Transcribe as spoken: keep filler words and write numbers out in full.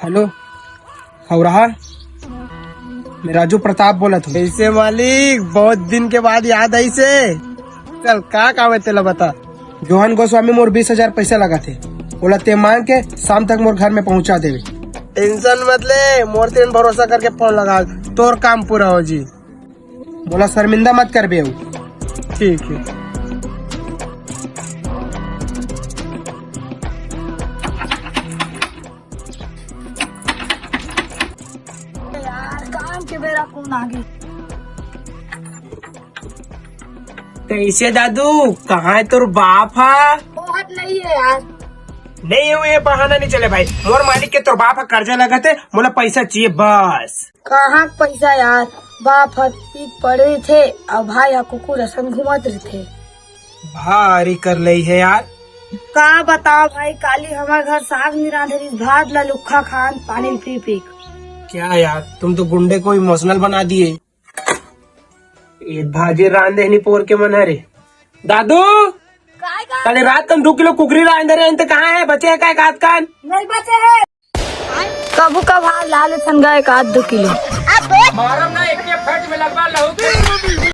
Hello, खौराहा, मैं राजू प्रताप बोलत हूँ। कैसे मालिक, बहुत दिन के बाद याद आइसे। चल, का काम है तेला बता। जोहन गोस्वामी मोर बीस हजार पैसा लगाथे, ओला ते मांग के शाम तक मोर घर में पहुंचा देवे। टेंशन मत ले, मोर तेन भरोसा करके फोन लगा, तोर काम पूरा हो जी। मोला शर्मिंदा मत करबे अउ। ठीक है। यार, काम के बेरा कौन आ गई? कैसे दादू, कहाँ है तोर बाप हा? बहुत नहीं है यार। नहीं है, ये बहाना नहीं चले भाई। मोर मालिक के तोर बाप हा कर्जा लगत है, मोला पैसा चाहिए बस। कहाँ के पैसा यार? बाप ह पीक पड़े थे, अउ भाई ह कुकुर असन घूमत रहिथे। भारी कर लई है यार। का बताओ भाई, काली हमार घर साग नहीं रांधे रिस, भात ला लुक्खा खान, पानी ल पी पी के। क्या यार, तुम तो गुंडे को इमोशनल बना दिए। ए भाजी रांधे नहीं पोर के मन हरे। दादू, काय का? कल रात कन दो किलो कुकरी रांधे रहे, ते कहाँ है? बचे है का एक आध कान? नहीं बचे है। कभू कभार ला लेथन गा एक आध दो किलो। मारम ना एक के फट में लगवा लहू।